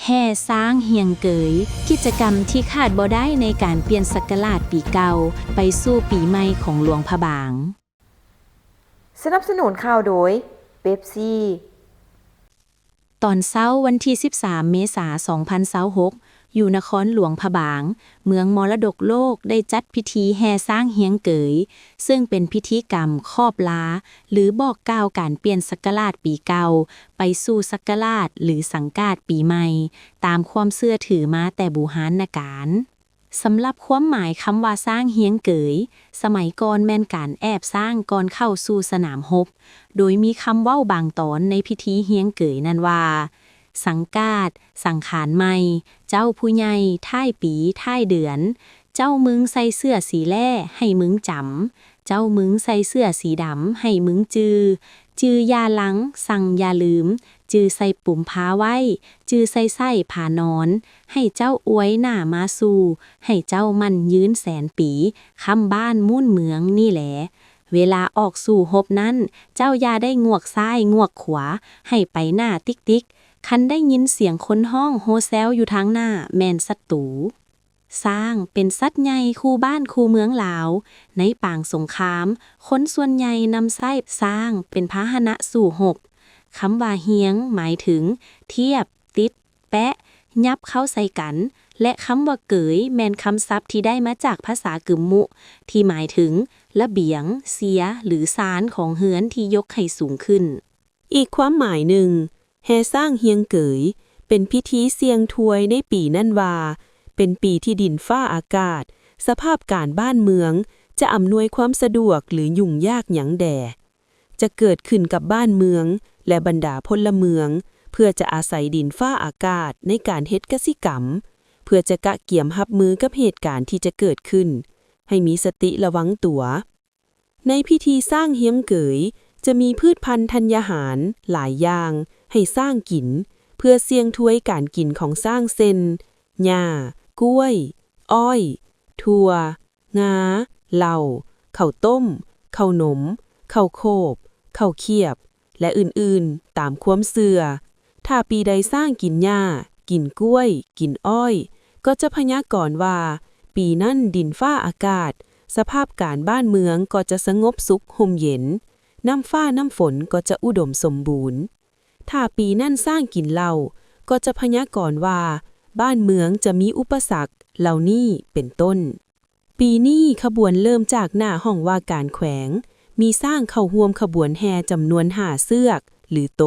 ແຫ່ຊ້າງຮຽງເກີຍ, ກິດຈະກຳທີ່ຂາດບໍ່ໄດ້ໃນການປ່ຽນສັກກະລາດປີເກົ່າໄປສູ່ປີໃໝ່ຂອງຫຼວງພະບາງ. ສະໜັບສະໜູນຂ່າວໂດຍ ເປັບຊີ. ຕອນເຊົ້າວັນທີສິບສາມ ເມສາ ສອງພັນຊາວຫົກ ຢູ່ນະຄອນຫຼວງພະບາງ, ເມືອງມໍລະດົກໂລກໄດ້ຈັດພິທີແຫ່ຊ້າງຮຽງເກີຍ, ເຊິ່ງເປັນພິທີກຳຂອບລາ ຫຼື ບອກກ່າວການປ່ຽນສັກກະລາດປີເກົ່າໄປສູ່ສັກກະລາດ ຫຼື ສັງກາດປີໃໝ່ ຕາມຄວາມເຊື່ອຖືມາແຕ່ບູຮານນະການ. ສຳລັບຄວາມໝາຍຄຳວ່າຊ້າງຮຽງເກີຍ, ສະໄໝກ່ອນແມ່ນການແອບຊ້າງກ່ອນເຂົ້າສູ່ສະໜາມຮົບ, ໂດຍມີຄຳເວົ້າບາງຕອນໃນພິທີຮຽງເກີຍນັ້ນວ່າ, ສັງກາດ, ສັງຂານໃໝ່, ເຈົ້າຜູ້ໃຫຍ່, ທ້າຍປີ, ທ້າຍເດືອນ, ເຈົ້າມຶງໃສ່ເສື້ອສີແລ້ໃຫ້ມຶງຈຳ, ເຈົ້າມຶງໃສ່ເສື້ອສີດຳໃຫ້ມຶງຈື່, ຈື່ຢ່າຫຼັງ, ສັ່ງຢ່າລືມ, ຈື່ໃສ່ປຸມຜ້າໄວ້, ຈື່ໃສ່ໄສ້ຜ້ານອນ, ໃຫ້ເຈົ້າອວຍໜ້າມາສູ່, ໃຫ້ເຈົ້າໝັ້ນຍືນແສນປີ, ຄ້ຳບ້ານໝູນເມືອງນີ້ແຫຼ. ເວລາອອກສູ່ຮົບນັ້ນ, ເຈົ້າຢ່າໄດ້ງວກຊ້າຍງວກຂວາ, ໃຫ້ໄປໜ້າຕິກໆ. ຄັນໄດ້ຍິນສຽງຄົນຮ້ອງໂຮແຊວຢູ່ທາງໜ້າ, ແມ່ນສັດຕູ. ຊ້າງເປັນສັດໃຫຍ່ຄູ່ບ້ານຄູ່ເມືອງລາວ. ໃນປາງສົງຄາມ, ຄົນສ່ວນໃຫຍ່ນຳໃຊ້ຊ້າງເປັນພາຫະນະສູ້ຮົບ. ຄຳວ່າຮຽງ ໝາຍເຖິງທຽບ, ຕິດ, ແປະ, ຫຍັບເຂົ້າໃສ່ກັນ ແລະ ຄຳວ່າເກີຍ ແມ່ນຄຳສັບທີ່ໄດ້ມາຈາກພາສາກຶມມຸ ທີ່ໝາຍເຖິງລະບຽງ, ເຊຍ ຫຼື ຊານຂອງເຮືອນທີ່ຍົກໃຫ້ສູງຂຶ້ນ. ອີກຄວາມໝາຍໜຶ່ງ, ແຫ່ຊ້າງຮຽງເກີຍ ເປັນພິທີສ່ຽງທວາຍໃນປີນັ້ນວ່າ ເປັນປີທີ່ດິນຟ້າອາກາດ, ສະພາບການບ້ານເມືອງ ຈະອຳນວຍຄວາມສະດວກ ຫຼື ຫຍຸ້ງຍາກຫຍັງແດ່ ຈະເກີດຂຶ້ນກັບບ້ານເມືອງ ແລະ ບັນດາພົນລະເມືອງ ເພື່ອຈະອາໄສດິນຟ້າອາກາດໃນການເຮັດກະສິກຳ, ເພື່ອຈະກະກຽມຮັບມືກັບເຫດການທີ່ຈະເກີດຂຶ້ນ, ໃຫ້ມີສະຕິລະວັງຕົວ. ໃນພິທີຊ້າງຮຽງເກີຍ ຈະມີພືດພັນທັນຍາຫານຫຼາຍຢ່າງໃຫ້ຊ້າງກິນ ເພື່ອສ່ຽງທວາຍການກິນຂອງຊ້າງ ເຊັ່ນ ຫຍ້າ, ກ້ວຍ, ອ້ອຍ, ຖົ່ວ, ງາ, ເຫຼົ້າ, ເຂົ້າຕົ້ມ, ເຂົ້າໜົມ, ເຂົ້າໂຄບ, ເຂົ້າຂຽບ ແລະ ອື່ນໆ ຕາມຄວາມເຊື່ອ. ຖ້າປີໃດຊ້າງກິນຫຍ້າ, ກິນກ້ວຍ, ກິນອ້ອຍ, ກໍຈະພະຍາກອນວ່າ ປີນັ້ນດິນຟ້າອາກາດ, ສະພາບການບ້ານເມືອງກໍຈະສະຫງົບສຸກຮົ່ມເຢັນ, ນ້ຳຟ້ານ້ຳຝົນກໍຈະອຸດົມສົມບູນ. ຖ້າປີນັ້ນຊ້າງກິນເຫຼົ້າ, ກໍຈະພະຍາກອນວ່າ ບ້ານເມືອງຈະມີອຸປະສັກເຫຼົ່ານີ້ເປັນຕົ້ນ. ປີນີ້ຂະບວນເລີ່ມຈາກໜ້າຫ້ອງວ່າການແຂວງ, ມີຊ້າງເຂົ້າຮ່ວມຂະບວນແຫ່ຈຳນວນຫ້າເຊືອກ ຫຼື ໂຕ,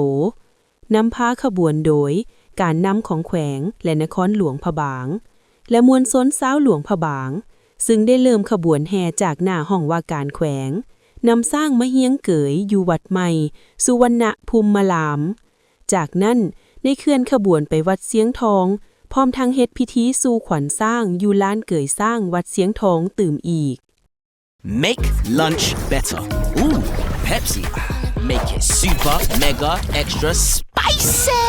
ນຳພາຂະບວນໂດຍການນຳຂອງແຂວງ ແລະ ນະຄອນຫຼວງພະບາງ ແລະ ມວນຊົນຊາວຫຼວງພະບາງ, ຊຶ່ງໄດ້ເລີ່ມຂະບວນແຫ່ຈາກໜ້າຫ້ອງວ່າການແຂວງ, ນຳຊ້າງມາຮຽງເກີຍຢູ່ວັດໃໝ່ສຸວັນນະພູມມະລາມ. ຈາກນັ້ນໄດ້ເຄື່ອນຂະບວນໄປວັດຊຽງທອງ, ພ້ອມທັງເຮັດພິທີສູ່ຂວັນຊ້າງຢູ່ລານເກີຍຊ້າງວັດຊຽງທອງຕື່ມອີກ. Make lunch better. Ooh, Pepsi. Make it super, mega, extra spicy.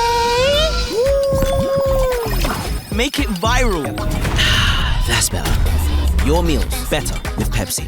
Ooh. Make it viral. That's better. Your meals better with Pepsi.